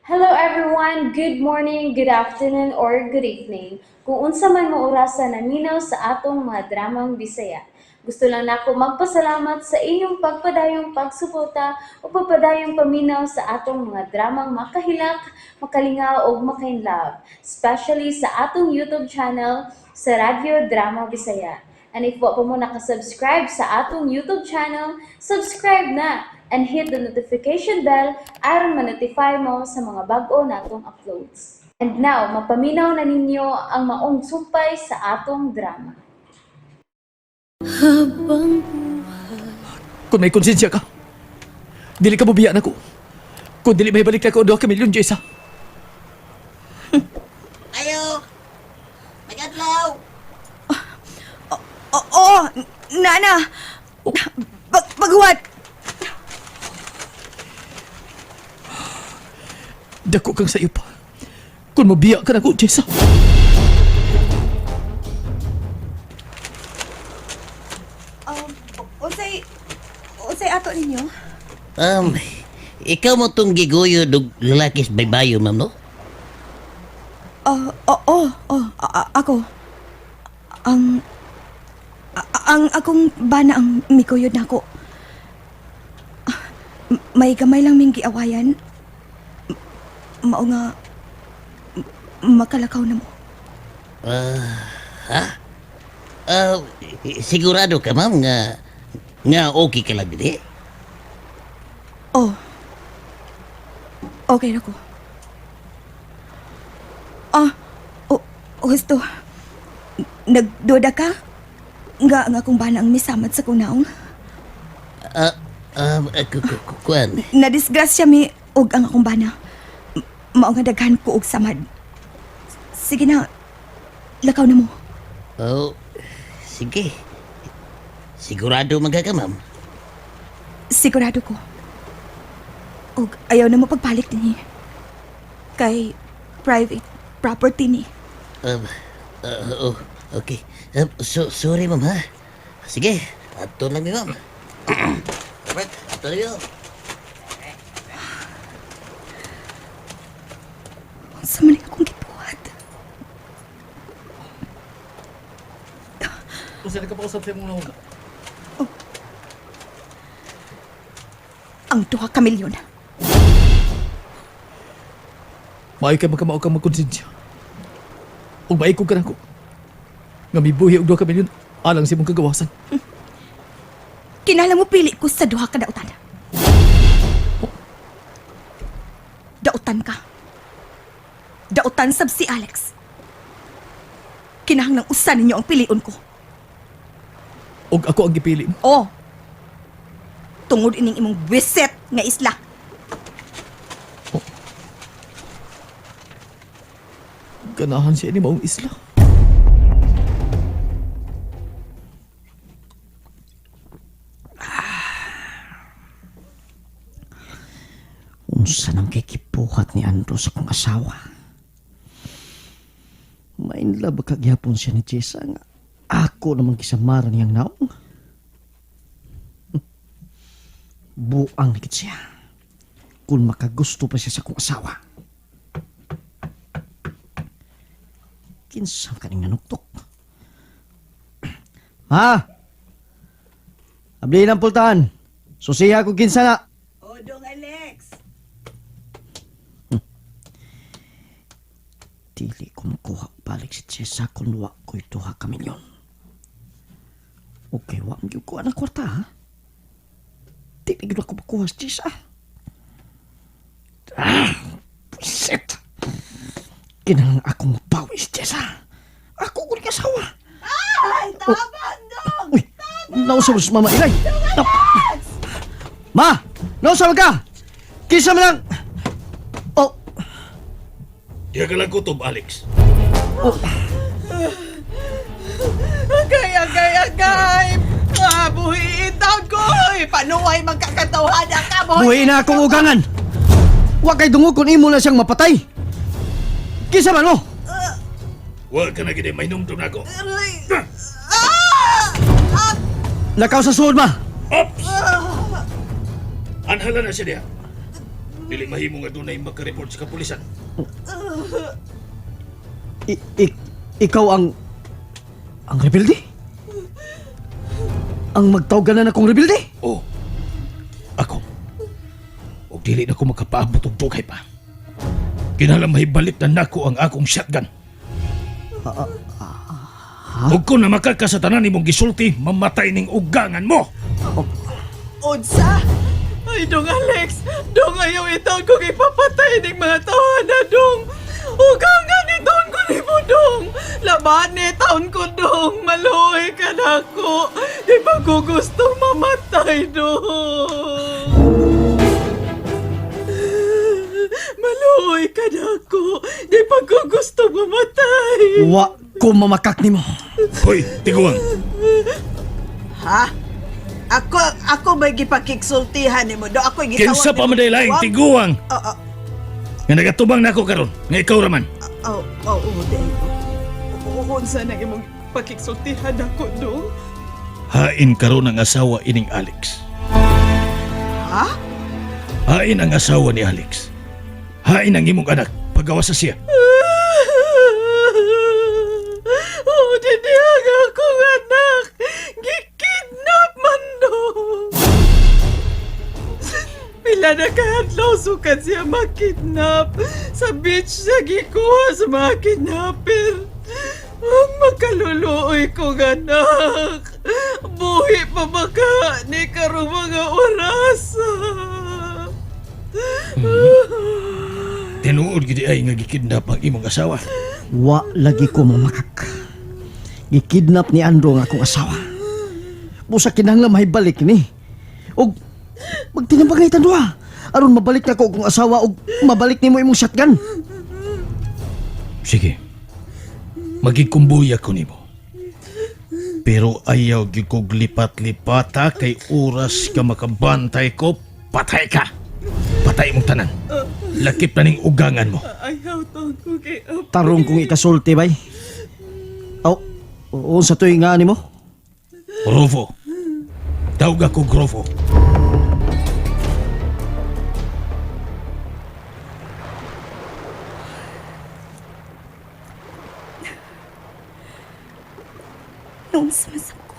Hello everyone! Good morning, good afternoon, or good evening. Kung unsa man mo orasa naminaw sa atong mga dramang Bisaya. Gusto lang nako magpasalamat sa inyong pagpadayong pagsuporta o pagpadayong paminaw sa atong mga dramang makahilak, makalingaw ug makainlove, especially sa atong YouTube channel sa Radyo Drama Bisaya. And if wa pa mo nakasubscribe sa atong YouTube channel, subscribe na and hit the notification bell aron ma-notify mo sa mga bag-o natong uploads. And now, mapaminaw na ninyo ang maong sumpay sa atong drama. Habang buhay. Kung may konsensya ka, dili ka mobiya nako. Kung dili may balik na ko 2 ka milyon, Jessa. Ayo! Magadlaw! Oo, nana. Paghuwat. Dako kang sayo pa. Kung mobiya ka nako, Jessa. Unsay ato ninyo? Ikaw mo tong giguyo og lalaki sa baybayo, ma'am, no? Oh, oo, oh, ako. Ang akong bana ang mikuyod nako. May gamay lang ming giawayan. Mao nga makalakaw na mo. Ah, sigurado ka, ma'am, nga nga okay ka lang dili? Oh. Okay na ko. Ah, oh, gusto. Nagduda ka? Nga ang akong bana ang misamad sa kunaong. Ah, kuan. Nadisgrasya mi og ang akong bana. Mao nga daghan ko og samad. Sige na. Lakaw na mo. Oh, sige. Sigurado man ka, ma'am. Sigurado ko. Og ayaw na mo pagbalik dinhi. Kay private property ni. Oh, okay. So, sorry, ma'am, ha? Sige, ato lang mi, ma'am. Robert, ato lang mi, ma'am. Unsa man akong gibuhat? Unsa na ka pausap sa imong nauna? Ang 2 ka milyon. Maayo kay makamao kang magkonsensya. Ug maikog ka nako. Nga mibuhi og 2 ka milyon alang sa imong kagawasan. Kinahanglan mo pili ko sa duha ka dautan. Dautan ka. Dautan sab si Alex. Kinahanglan usa ninyo ang pilion ko. Ug ako ang gipili mo. Oh. Tungod ining imong bisit nga isla. Ganahan siya ni maong isla. Unsa nang kikipuhat ni Andrew sa kong asawa? Mainlove kagyapon siya ni Jessa nga ako namang gisamara niyang naong. Buang na gid siya. Kung makagusto pa siya sa kong asawa. Kinsa kaning nanuktok? Ma! Abli ng pultahan. Susiha ko kinsa na. Odong Alex. Dili ko makuha balik si Jessa kung wa ko'y 2 ka milyon. Okay, wa magyud ko ang kwarta, ha? Dili gyud ako makuha si Jessa. Ah, buset! Kinahanglan akong mapawi si Jessa. Ako ko ning asawa. Ay, tabang dong! Uy, nausap si Mama Inay. Ma! Nausap ka! Kinsa man lang! Oh, Diya ka lang kutob, Alex. Oh. Agay, agay, agay! Ah, buhiin taon ko! Panuway magkakatawahan ka, buhi! Buhi na akong ugangan! Wa kay dungog kung imo na siyang mapatay! Kinsa man mo? Wa ka na gid mahinumdum nako. Lakaw sa suod, ma! Ops! Anhala na siya diha. Dili mahimo nga dunay makareport sa kapulisan. Ikaw ang rebelde? Ang magtawag na akong rebelde? Oh. Ako. Og dili na ko makapaabot og dugay pa. Kinahanglan mahibalik na nako ang akong shotgun. Ug kung namakaka sa tanan nimong gisulti, mamatay ning ugangan mo. Unsa? Ay, dong Alex! Dong ayaw itaon kong ipapatay ning mga tawhana, dong! Ugangan ni taon ko ni mo, dong! Laban ni taon ko, dong! Maluoy ka na ako! Di ba ko gusto mamatay, dong? Maluoy ka na ako! Di ba ko gusto mamatay? Wa ko mamakak nimo. Hoy, tiguang. Ha? Ako, ako may gipakiksultihan nimo, do. Ako gitawag Kinsa pa man laing tiguang Oh, oh, nga nagatubang nako karon, nga ikaw raman. Oh, oh, oh, di ko. Unsa nang imong pakiksultihan ako, dong? Hain karon ang asawa ining Alex. Ha? Hain ang asawa ni Alex. Hain ang imong anak pagawa sa siya. Oh, didihag akong anak! Gikidnap man dong! Pila na kahadlaw sukat siya makidnap. Sa beach siya gikuha sa mga kidnapper. Ang makaluluoy kong anak. Buhi pa ba ka ni karong mga oras? Tinuod gid ay nga gikidnap ang imong asawa. Wa lagi ko mamakak. Gikidnap ni Andrew ang akong asawa. Busa kinahanglan mahibalik ni. Og magtinabangay ta duha. Aron mabalik nako akong asawa og mabalik nimo imong shotgun. Sige. Magigkumbuya ko nimo. Pero ayaw gyud kog lipat-lipata kay oras ka makabantay ko, patay ka. Patay mong tanan. Lakip na ning ugangan mo. Ayaw taon ko kay Tarong kong ikasulti bay. Aw, unsa toy nga nimo? Rovo. Tawag ako Grovo. Noon sa masam ko.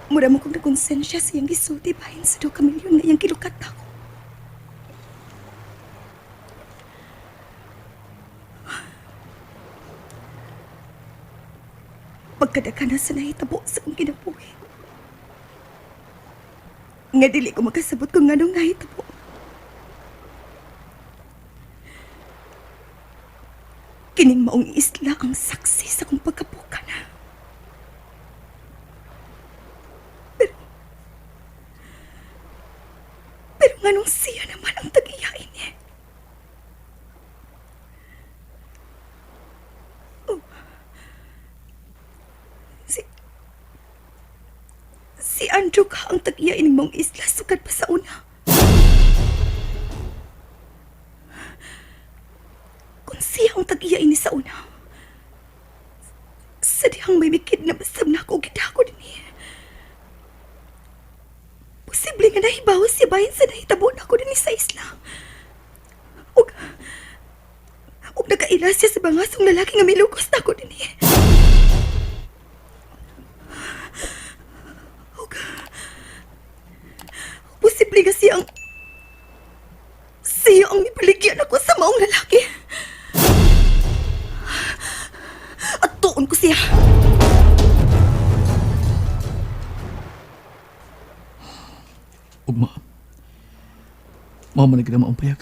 Mura mo kong nakonsensya sa iyang gisulti bahin sa 2 ka milyon nga iyang gilukat ako. Pagkadaka na sa nahitabo sa akong kinabuhi. Nga dili ko makasabot kung anong nahitabo. Kining maong isla ang saksi sa akong pagkapuka na. Pero, pero nganong siya naman ang tag-iyain niya? Oh. Si, si Andrew ka ang tag-iyain ng maong isla sukad pa sa una. Kung siya ang tag-iyain ni sa una, sa dihang may mikid na basab na ako gidako din niya. Posible nga nahibaw siya bahin sa nahitabo na ako din sa isla. Ug, ug nakaila siya sa bangasong lalaki nga milugos na ako din niya. Ug, posible nga siya ang ipaligyan ako sa maong lalaki. At tuon ko siya. Ugma. Mao man na maong payag.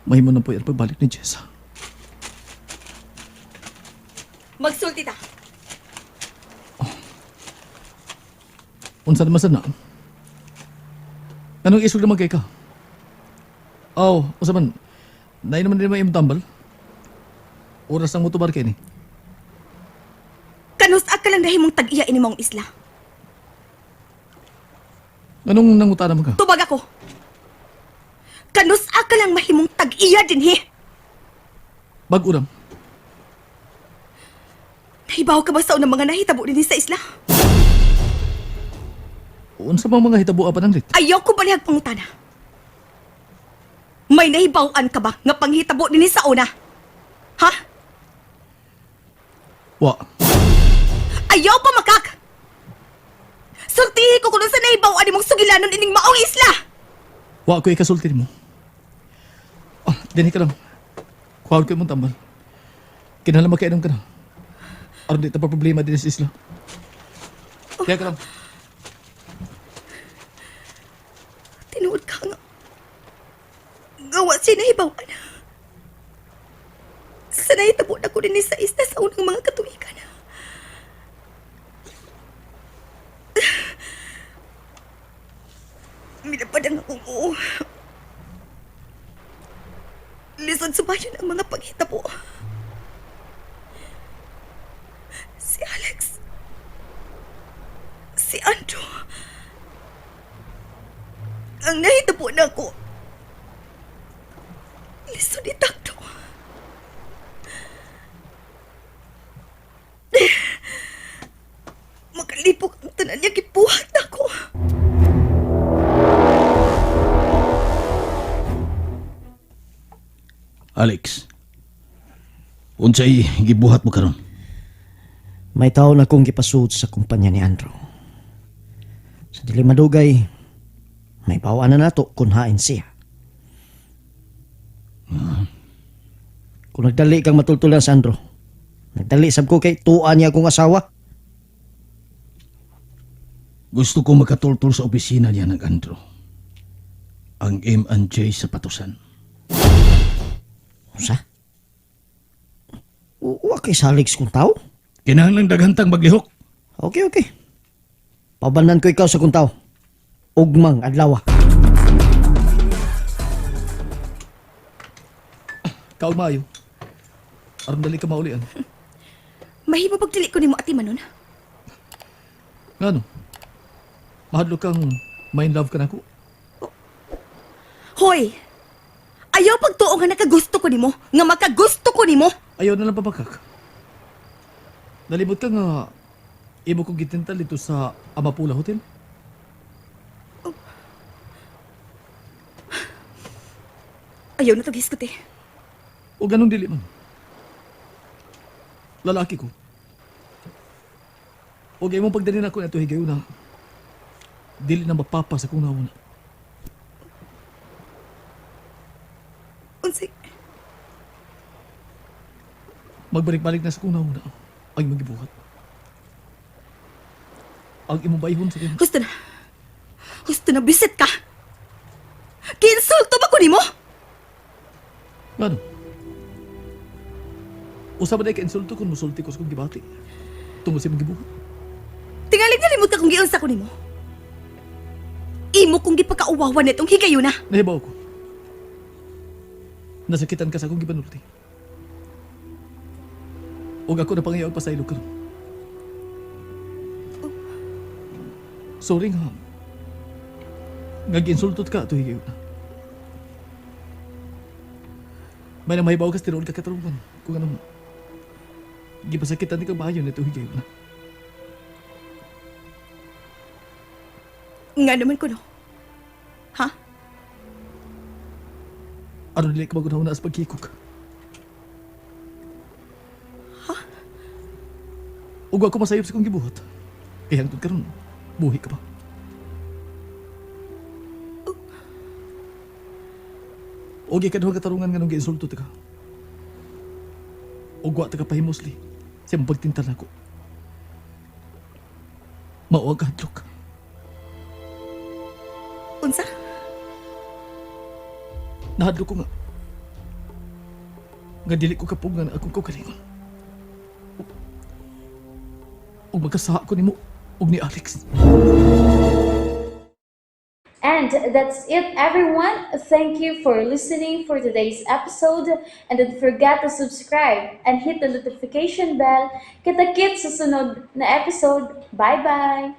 Mahimo na po ang pagbalik ni Jessa. Magsulti ta. Unsa naman sa na? Anong isog naman kay ka? Oh, unsa man? Naay naman din imong tambal. Oras ang motobar kay ni. Kanus ka lang dahil mong tag-iya ini mong isla. Anong nanguta naman ka? Tubag ako. Kanus ka lang mahimong tag-iya din he. Bag-o ram. Nahibaw ka ba sa unang mga nahitabo din sa isla? Unsa bang mga hitabo pa nang lit? Ayaw ko balihag pangutana. May nahibaw-an ka ba nga panghitabo dinhi sa una? Ha? Wa. Ayaw pa makak! Sultihi ko kung sa nahibaw-an nimong sugilanon ining maong isla! Wa ko ikasulti nimo. Ah, dinhi ka lang. Kuhaon ko imong tambal. Kinahanglan makainom ka na. Aron di ta pa problema dinhi sa isla. Kaya ka lang. Tinuod ka nga. Gawa siya nahibaw-an. Sa nahitabo na ko din sa isla sa unang mga katuigan. Minapad ang akong oo. Lisod subayon ang mga paghitabo. Si Alex. Si Andrew. Ang nahitabo na ako. Lisod itakdo. Makalipok ang tanan niya gibuhat ako. Alex, unsay gibuhat mo karon? May taon akong gipasuot sa kumpanya ni Andrew. Sa dili madugay, may bawaan na nato kung hain siya. Kung nagdali kang matultulan sa Andrew, nagdali sab ko kay tuwa niya akong asawa. Gusto ko makatultul sa opisina niya ng Andrew. Ang M&J sa patusan. Unsa? Wa kay sa Alex kung tao? Kinahanglan daghantang maglihok. Okay, okay. Pabanan ko ikaw sa kung tao. Ugmang adlaw. Kaon maayo. Aron dali ka maulian. Mahimo pagdili ko nimo ati manon. Ngano? Mahadlok kang may in love ka nako. Hoy! Ayaw pagtuo nga nakagusto ko nimo, nga makagusto ko nimo. Ayaw na lang pamakak. Nalimot ka nga imo kong gitintal dito sa Amapula Hotel. Ayaw na tag eh. O ganong dili man. Lalaki ko. O imong pagdali na ako na ito higayon na dili na mapapa sa kong nauna. Unsay Magbalik-balik na sa kong nauna ang imong gibuhat. Ang imong bayhon sa imong Husto na. Husto na bisit ka. Kiinsulto ba ko nimo? Ngano? Usa ba ka insulto kung musulti ko sa kong gibati? Tungod sa imong gibuhat. Tingali nalimot ka kung giunsa ko nimo. Imo kong gipakauwawan nitong higayuna. Nahibaw ko. Nasakitan ka sa akong gipanulti. Ug ako na pangayaw pasaylo karon. Sorry nga. Nga giinsultot ka ato higayon na. May na mahibaw ka sa tinuod ka katarungan kung anong gipasakitan ni ka maayo nito higayon na. Nga naman ko no. Ha? Aron dili ka magunahuna sa pagkikog. Ug ako masayop sa kong gibuhat. Kay hangtod karon, buhi ka pa. Og ikaduha katarungan nga nung giinsulto ta ka. Ug wa ta ka pahimusli sa imong pagtintal nako. Mao ang kahadlok. Unsa? Nahadlok ko nga. Nga dili ko kapugngan ang akong kaugalingon. Ug magkasaha ko nimo ug ni Alex. And that's it, everyone. Thank you for listening for today's episode. And don't forget to subscribe and hit the notification bell. Kita-kits sa sunod na episode. Bye-bye!